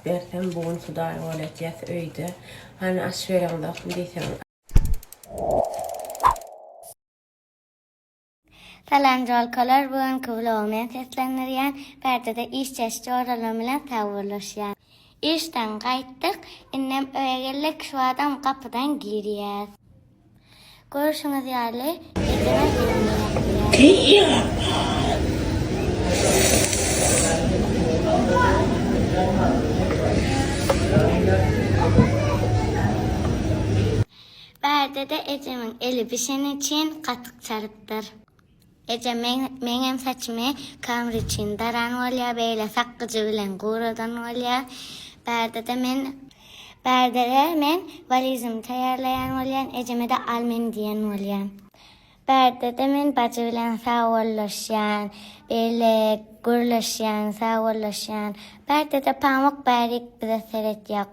bersem bu gün Hudaý bol etýäs öýde. Hany aş bereňzokmy diýseň. Salam jolkalar bu günki vlogy men seslendirýän bärde-de işdeş joralarym bilen sagbollaşýan. Işden gaýtdyk indem öýe geldik şu adam gapydan girýäs. Görşüňiz ýaly ejem elini ýakýar. Bärde-de ejemiň eli bişeni üçin gatyk çalypdyr. Ejem meňem saçymy kamera üçin daran bolýar, beýle sakgyjy bilen guradan bolýar. Bärde-de men Bärde-de men walizimi taýýarlaýan bolýan, ejeme-de al meni diýen bolýan. Bärde-de men bajy bilen sagbollaşýan, beýle gürleşýän, sagbollaşýan. Bärde-de Pamuk bärik bize seretýär.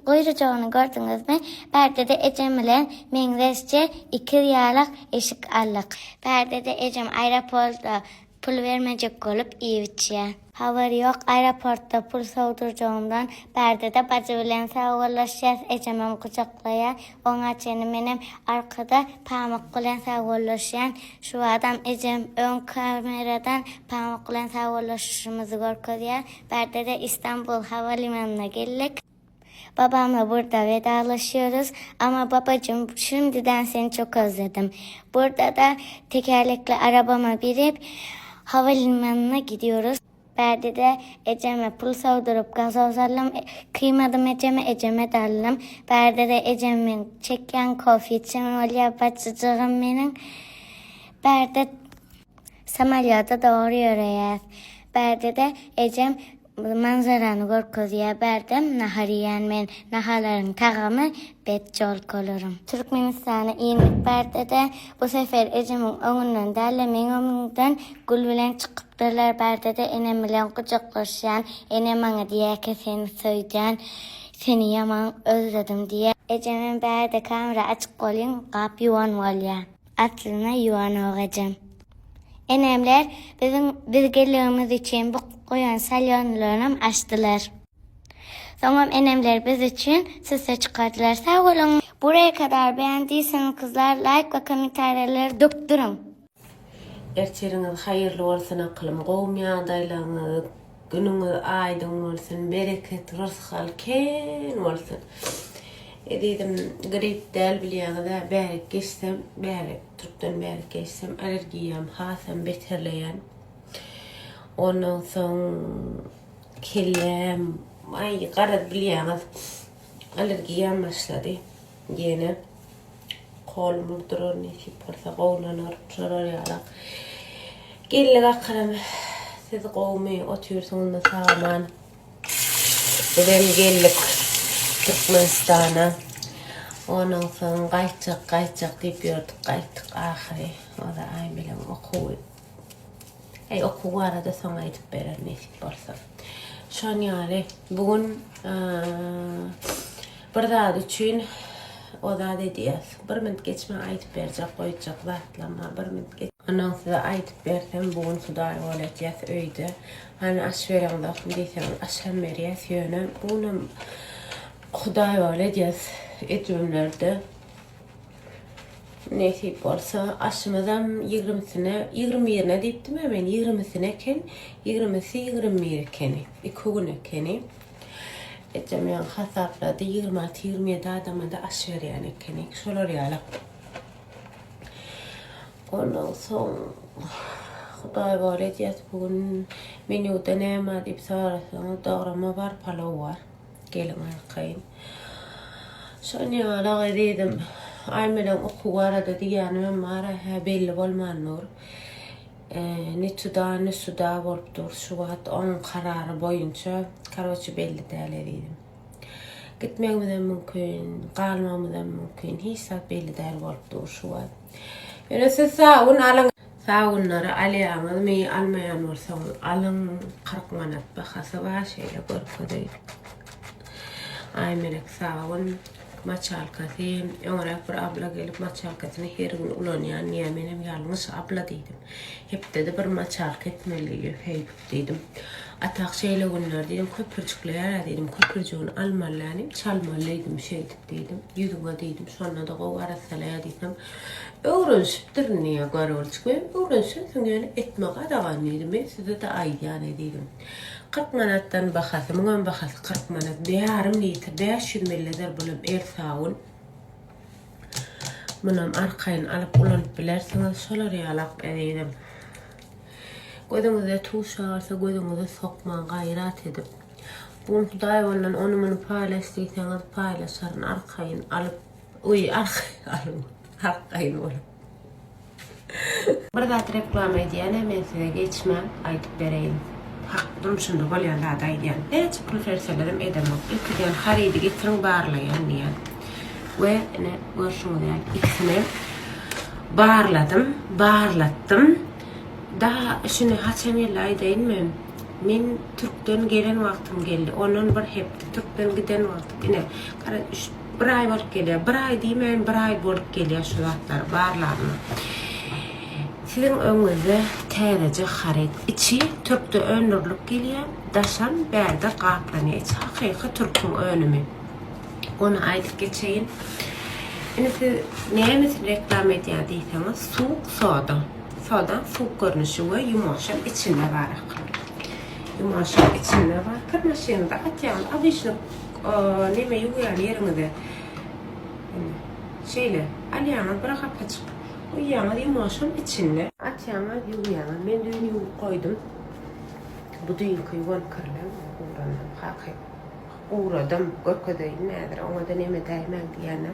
Guýrujagyny gördüňizmi? Bärde-de ejem bilen meňzeşje ikiz ýalak eşik aldyk. Bärde-de ejem aeroportda Pul bermejek bolup iýip-içýär. Habary ýok aeroportda pul sowdurjagymdan. Bärde-de bajy bilen sagbollaşýas, ejemem gujaklaýar. Oňa çenli menem arkada Pamyk bilen sagbollaşýan. Şu badam ejem öň kameradan Pamyk bilen sagbollaşyşymyzy görkezýär. Bärde-de Istanbul howalimanyna geldik. Babamla burada vedalaşıyoruz. Ama babacım şimdiden seni çok özledim. Burada da tekerlekli arabama binip havalimanına gidiyoruz. Bärde-de ejeme pul sowduryp gazoz aldym. Kıymadım ejeme, ejeme de aldym. Bärde-de ejemiň çekýän kofe içen bolýar bajyjygym meniň. Bärde samalýota dogry ýöreýäs. Bärde-de ejem Manzarany görkezýär bärdem nahar iýen men naharlaryň tagamy bet jolkalaryň. Türkmenistana indik bärdede bu sefer ejemiň öňünden dälde meň öňümden gül bilen çykypdyrlar bärdede enem bilen gujaklaşýan enem maňa diýýärki seni söýdän seni ýaman özledim diýýär ejemem bärde kamera açyk bolýyn gap ýuwan bolýar. Aslynda ýuwanok ejem. Enemler biziň biz geldigimiz üçin bu goýan salýonlarynam açdylar. Soňam enemler biz üçin süse çykardylar. Sag boluň. Buraya kadar beğendiyseniz kızlar like we kommentariýalar dökdüriň. Ertiriňiz haýyrly bolsun akylym gowmy ýagdaýlaryňyz günüňiz aýdyň bolsun bereket rysgal ken bolsun ezizim grip däl bilýäňizä bärik geçsem bärik türkden bärik geçsem allergiýam hasam beterleýän ondan soň kelläm aý garaz bilýäňiz allergiýam başlady ýene Kolum urdurar nesip bolsa gowlanar şolar ýalak. Geldik akyrym siz gowmy otyrsyňyzmy sagaman. Bizem geldik Türkmenistana. Ondan soň gaýtjak gaýtjak diýip ýördük gaýtdyk ahyry. Oda Aýmeliň okuwy Eý okuw barada soň aýdyp berer nesip bolsa. Şon ýaly bu gün bir zat üçin o zat edýäs. Bir minut geçmän aýdyp berjek goýjak zatlama bir minut geç. Ondan size aýdyp bersem bu gün Hudaý bol etýäs öýde. Hany aş bereňzokmy diýseňiz aşam berýäs ýöne bu günem Hudaý bol edýäs ejemlerde. Nesip bolsa aşymyzam ýigrimisine, 21-ine diýipdim-ä men, ýigrimisine eken, ýigrimisi, 21 ekeni, iki gün ekeni. Ejem ýaňy hasaplady, 26, 27 adama-da aş berýän ekeni, şolar ýaly. Ondan soň Hudaý bor edýäs bu gün menýuda näme bar diýip sorasaňyz, dograma bar, palaw bar. Geliň arkaýyn. Şony ýaly ezizim. Aýmeleň okuw barada diýýänimem bar-a, hä belli bolman dur. Ni tuda, ni suda bolup dur şu wagt oň karary boýunça. Karoçi belli däl ezizim. Gitmegimizem mümkin, galmagymyzam mümkin. Hiç zat belli däl bolup dur şu wagt. Ýöne siz sabun alyň. Sabunlary alýaňyzmy, almaýan bolsaňyz alyň, 40 manat bahasy bar, şeýle görkezeýin. Aýmelek sabun, maçalkasy, öňräk bir abla gelip maçalkasyny her gün ulanýan diýýär, menem ýalňyş abla diýdim. Hepdede bir maçalka etmeli diýýär, heý diýdim. Atak şeýle günler diýdim, köpürjikleýär-ä diýdim, köpürjigini almaly dälim, çalmaly diýdim, şeýdip diýdim, ýüzüňe diýdim, şonda-da gowy arassalaýar diýsem, öwrenişipdirin diýýär görgüljik. Men öwrenişensiň ýöne etme gadagan diýdim, men size-de aýdýan-a diýdim. 40 manatdan bahasy, muňam bahasy 40 manat, ýarym litr, 500 mldir bulam el sabun. Munam arkaýyn alyp ulanyp bilersiňiz, şolar ýalak ezizim. Gözüňizde tuş agarsa gözüňizi sokmaň gaýrat edip. Bu gün Hudaý boldan ony muny paýlaş diýseňiz paýlaşaryn arkaýyn alyp uý arkaýyn alyň arkaýyn boluň. Bir zat reklama edýänä men size geçmän aýdyp bereýin. Hak durmuşymda bolýan zady aýdýan. Näçe pul berselerem edemok. Ilki diýen harydy getiriň barlaýan diýen. We ine görşüňiz ýaly ikisini barladym, barlatdym. Daha şuny haçan geldi aýdaýynmy? Men türkden gelen wagtym geldi. Ondan bir hepde türkden giden wagtym ine gara üç bir aý bolup gelýär. Bir aý diýmäýin bir aý bolup gelýär şu zatlary barlanyma. Siziň öňüňizde täzeje haryt. Içi türkde öndürilip gelýär, daşam bärde gaplanýar. Içi hakyky türküň önümi. Ony aýdyp geçeýin. Indi siz nämesini reklama edýär diýseňiz, suwuk soda. Sodaň suwuk görnüşi we ýumaşam içinde bar akyl. Ýumaşam içinde bar. Kir maşynyňyza atýaňyz, obyçny neme ýuwýan ýeriňize. Şeýle alýaňyz bir gapajyk. Guýýaňyz ýumaşam içinde. Atýaňyz ýuwýaňyz. Men düýn ýuwup goýdum. Bu düýnki ýuwan kirlem gurandan haky. Ugradym, görkezeýin häzir, oňa-da neme däýmäň diýýänä.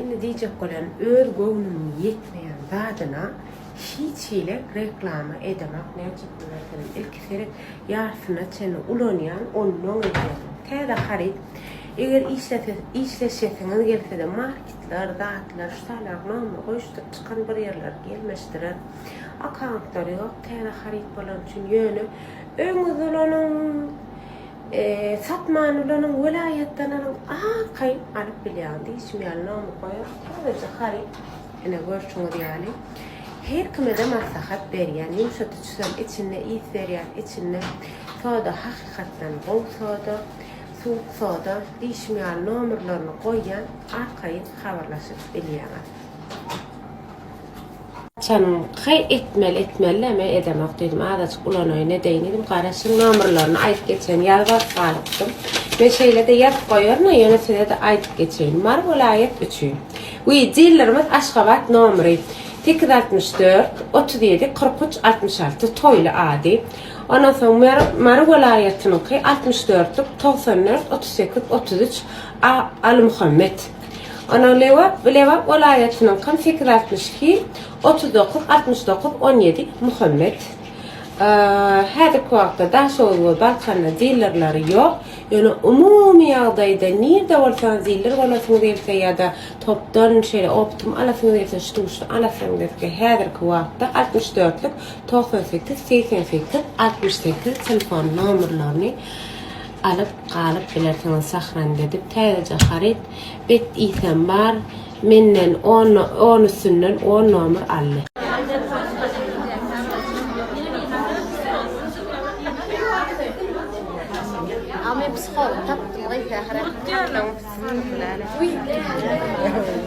Indi diýjek bolýan, öz göwnümiň ýetmeýän zadyna hiç hili reklama edemok, näçe pul bersenem. Ilki seret, ýarsyna çenli ulanýan, onnoň edýän. Täze haryt. Eger işlese, işleşesiňiz gelse-de, marketler, zatlar, şu taýlar nomer goýuşdyryp çykan bir ýerler ýelmeşdirer. Akkauntlary ýok, täze haryt bolany üçin. Ýöne öňüňiz ulanyň. Satman ulanyň welaýatdan alyň arkaýyn alyp bilýäň diýişim ýaly nomer goýar täzeje haryt ine görşüňiz ýaly her kimede maslahat berýän ýumşadyjysam içinde ys berýän içinde soda hakykatdan gowy soda suwuk soda diýişim ýaly nomerlerini goýýan arkaýyn habarlaşyp bilýäňiz. Haçanky etmeli etmeli men edemok diýdim azajyk ulanaýyn edeýin diýdim garaşyň nomerlerini aýdyp geçeýin ýazyp alyp galypdym men şeýle-de ýazyp goýaryn ýöne size-de aýdyp geçeýin Mary welaýat üçin we dillerimiz Aşgabat nomeri 864 37 43 66 Toýly ady ondan soň Mary welaýatynyňky 64-lük 94 38 33 A Alymuhammet Onuň Lebap, Lebap welaýatynyňkam 862, 39, 69, 17 Muhammet. Häzirki wagtda Daşoguz we Balkanda dilerleri ýok. Ýöne umumy ýagdaýda nirde bolsaňyz diler bolasyňyz gelse ýa-da topdan şeýle optum alasyňyz gelse ştuşny alasyňyz gelse häzirki wagtda 64-lük 98 88 68 telefon nomerlerini alyp galyp bilersiňiz sahran edip täzeje haryt bet iýsem bar menden on on üstünden on nomer aldy.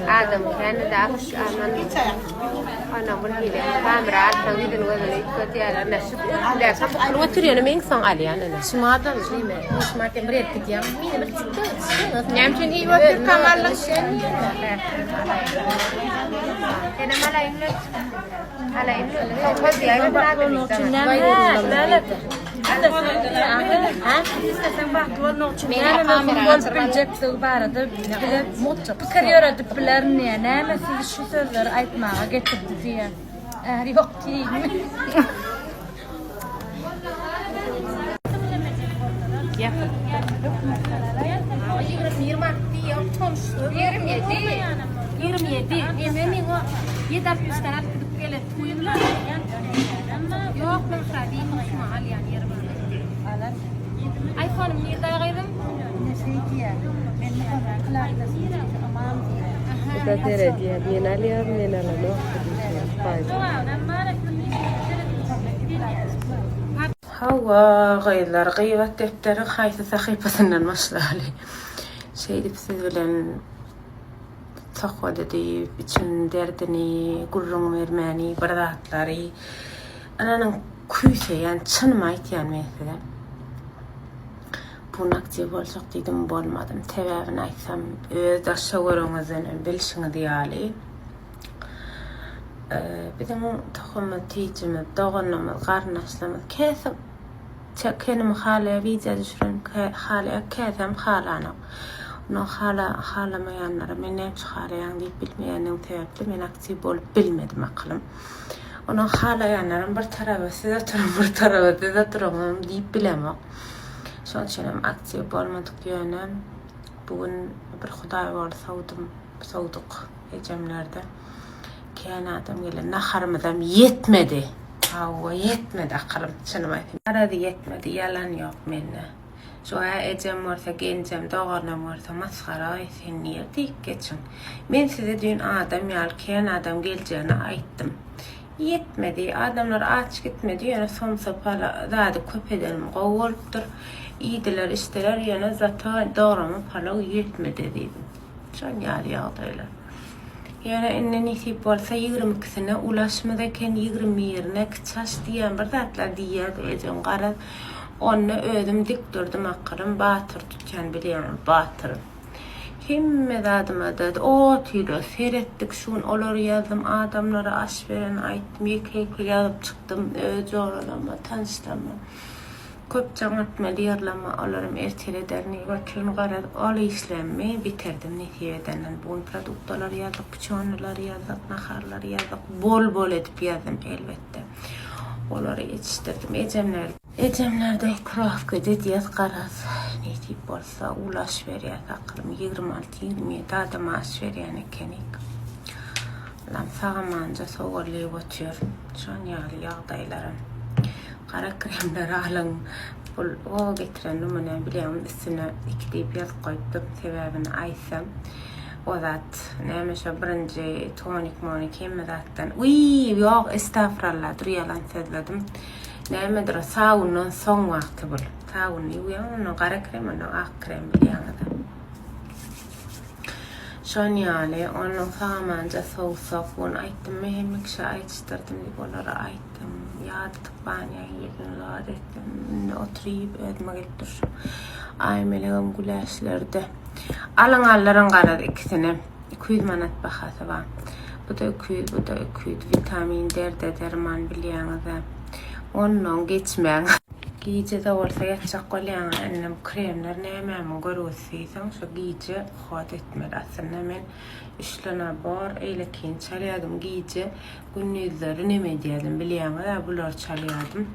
Adam kände Ana bir hili kamera alsaň ýüzüni gözüni üýtgetýärler. Ine şu üstündäki bukulyp oturýany men soň alýan ine. Şumadam diýme. Şumat bir ýere gidýän. Meni bir çykdy. Näme üçin iýip otyrkaň aldyň? Senem alaýyn. Alaýyn. Soň Näme? Näme möhüm bolup biljekdigi barada bize pikir ýöredip bilerin diýýär. Näme sizi şu sözleri aýtmaga getirdi diýýär. Är ýok diýme. Ýok, men şuňa alýan ýeri bar. Alar. Aýfonym nirde gyzym? Ine şeý diýýär. Men Muhammet klasdaşym diýdi, ymam diýýär. Bu-da seredýär, men alýaryn, men alanok diýýär. Hawa, gyzlar, gybat depderiň haýsy sahypasyndan başlaly? Şeýdip siz bilen söhbet edip, içiň derdini gürrüň bermäni, bir zatlary ynanyň küýseýän, çynymy aýtýan men size. Bu gün aktiw boljak diýdim, bolmadym. Sebäbini aýtsam, öz daş-töweregiňizden hem bilşiňiz ýaly, biziň tohumymyz, tijimiz, doganlarymyz, garyndaşlarymyz käse çekenimi halaýar, wideo düşürenimi halaýar, käsem halanok. Ony hala halamaýanlara men näme üçin halaýaň diýip bilmeýänligim sebäpli men aktiw bolup bilmedim akylym. Ony halaýanlaram bir taraba siz oturyň, bir taraba siz oturyň diýip bilemok. Şonuň üçin hem aktiw bolmadyk ýöne bu gün bir hudaý boldy sowdum sowduk ejemlerde. Kän adam geldi. Naharymyzam ýetmedi. Hawa ýetmedi akylym çynymy aýtsam. Garaz ýetmedi ýalan ýok mende. Şu-ä ejem görse genjem doganam görse masgara-oý sen nirde iýip geçiň. Men size düýn adam ýaly kän adam geljegini aýtdym. Ýetmedi. Adamlar aç gitmedi, ýöne somsa pala zady köp edenim gowy bolupdyr. Iýdiler, içdiler, ýöne zato dograma palaw ýetmedi diýdim. Şon ýaly ýagdaýlar. Ýöne indi nesip bolsa 22 ikisine ulaşmyz eken, 21-ine kiçi aş diýýän bir zatlar diýýärdi ejem garaz. Onda özüm dik durdum akylym batyr tutýan bilýäňmi batyr. Hemme zadymada otyra seretdik şu gün olary ýazdym adamlara aş bereni aýtdym ýeke ýeke ýazyp çykdym öz joralama tanyşlaryma köp jaň etmeli ýerleme olaram ertir ederin diýip otyryn garaz ol işlerimi bitirdim nesip edenden bu gün produktalary ýazdyk piçonalary ýazdyk naharlary ýazdyk bol bol edip ýazdym elbetde olary ýetişdirdim ejemler Ejemlerde prawka edýäs garaz nesip bolsa uly aş berýäs akylym 26 27 adama aş berýän ekenik. Allam sag-amanja sowallyp otyr. Şon ýaly ýagdaýlaram. Gara kremleri alyň. Bul o getiren numune bilýäňmi üstüne 2 diýip ýazyp goýupdym sebäbini aýtsam o zat näme şo birinji tonik monik hemme zatdan wiý ýok estafralla dur ýalan sözledim. Nämedir o sabundan soň wagty bul. Sabuny ýuwýaň ondan gara krem ondan ak krem bilýäňiz. Şon ýaly onuň samanja sowsak ony aýtdymmy hemme kişä aýdyşdyrdym diýip olara aýtdym. Ýadadyk banýa girdim zat etdim. Indi oturyp özüme gelip durşum. Aýmelegem güläşlerde. Alyň aldyryň garaz ikisini. 200 manat bahasy bar. Bu-da 200, bu-da 200. Witamin derde derman bilýäňiz-ä. Ondan geçmäň. Gije-de bolsa ýatjak bolýaň-a indi bu kremler nämämiň görgüsi diýseň, şo gije uhod etmeli. Aslynda men üçli nabor eýlekini çalýadym gije, gündizleri neme edýädim bilýäňiz-ä, bulary çalýadym.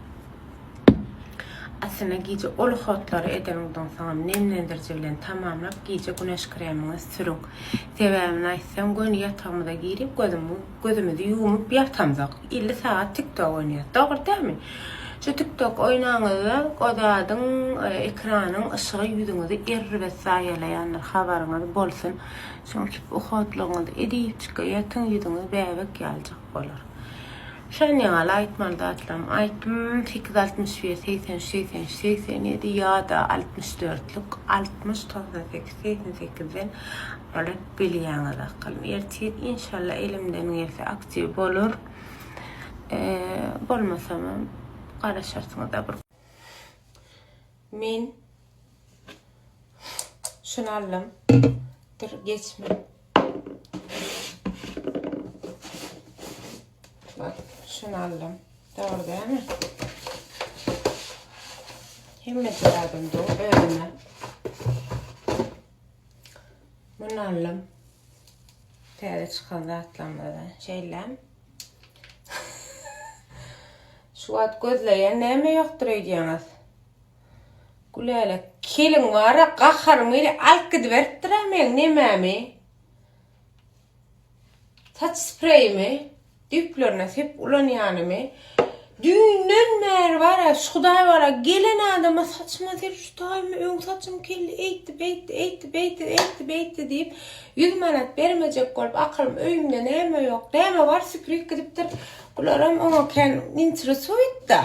Aslynda gije ol uhodlary edeniňden soňam nemlendiriji bilen tamamlap gije güneş kremiňizi sürüň. Sebäbini aýtsam göni ýatagymyza girip gözümizi ýumup ýatamzok. 50 sagat tiktok oýnaýas. Dogry dälmi? Şu tiktok oýnaňyzda o zadyň e, ekranyň yşygy ýüzüňizi erbet zaýalaýandyr habaryňyz bolsun. Şonuň üçin uhodlaryňyzy edipjik ýatyň ýüzüňiz bäbek ýalyjak bolar. Şon ýaly aýtmaly zatlarymy aýtdym. Sekiz 61 83 83 87 ýa-da 64-lük 60 98 88-den alyp bilýäňiz akylym. Ertir inşallah elimden gelse aktiw bolar. Ee, bolmasam garaşarsyňyz-da bir. Men şuny aldym. Dur geçme. Bak şuny aldym. Dogry dälmi? Hemme zadym dur özüme. Bunu aldym. Täze çykan zatlarymyzdan. Şeýle. Şu wagt gözleýän näme ýokdur öýdýäňiz? Gülälek kelin bara gaharym gelýär alyp gidiberipdir-ä meň nemämi. Saç spreýimi düýplerine sepip ulanýanymy. Düýnden bäri bara şu hudaý bara gelen adama saçyma sep şu taýymy öň saçym keldi eýtdi beýtdi eýtdi beýtdi eýtdi beýtdi diýip 100 manat bermejek bolup akylym öýümde näme ýok näme bar süpürip gidipdir. Bularam oňa kän interesuýt-da.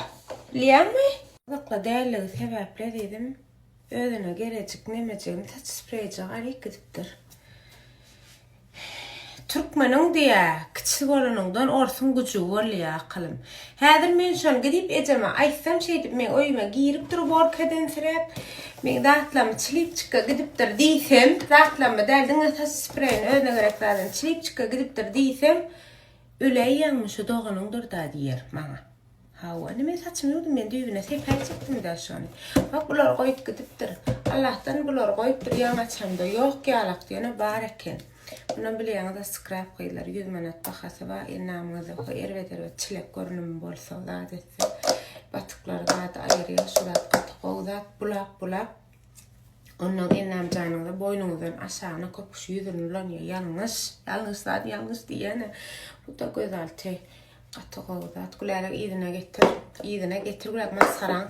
Bilýäňmi? Gyzykly dälligi sebäpli ezizim özüne gerejik nemejigini saç spreýjigi alyp gidipdir. Türkmeniň diýä kiçi bolanyňdan orsuň güjügi bolýa akylym. Häzir men şony gidip ejeme aýtsam şeýdip meň öýüme giripdir borkadensiräp meň zatlamy çilipçikge gidipdir diýsem zatlamy däl diňe saç spreýini özüne gerek zadyny çilipçikge gidipdir diýsem öläýýäňmi şu doganyňdyr-da diýer maňa. Hawa, indi men saçymy ýuwdum, men düýbüne sepäýjekdim-dä şony. Bak, bulary goýup gidipdir. Allahdan bulary goýupdyr, ýaňy açamda ýok ýalakdy, ýöne bar eken. Mundan bilýäňiz-ä skrap gyzlar, 100 manat bahasy bar, endamyňyzda erbet-erbet çilek görnümi bolsa, zat etse, batyklary zady aýyrýar, şu zat gaty gowy zat, bulap-bulap, ondan endam janyňyza boýnuňyzdan aşagyna köp kişi ýüzüni ulanýar, ýalňyş, ýalňyş zat, ýalňyş diýýän-ä. Bu-da gözalty. Gaty gowy zat. Gülälek yzyna getir. Yzyna getir Gülälek masgaraň.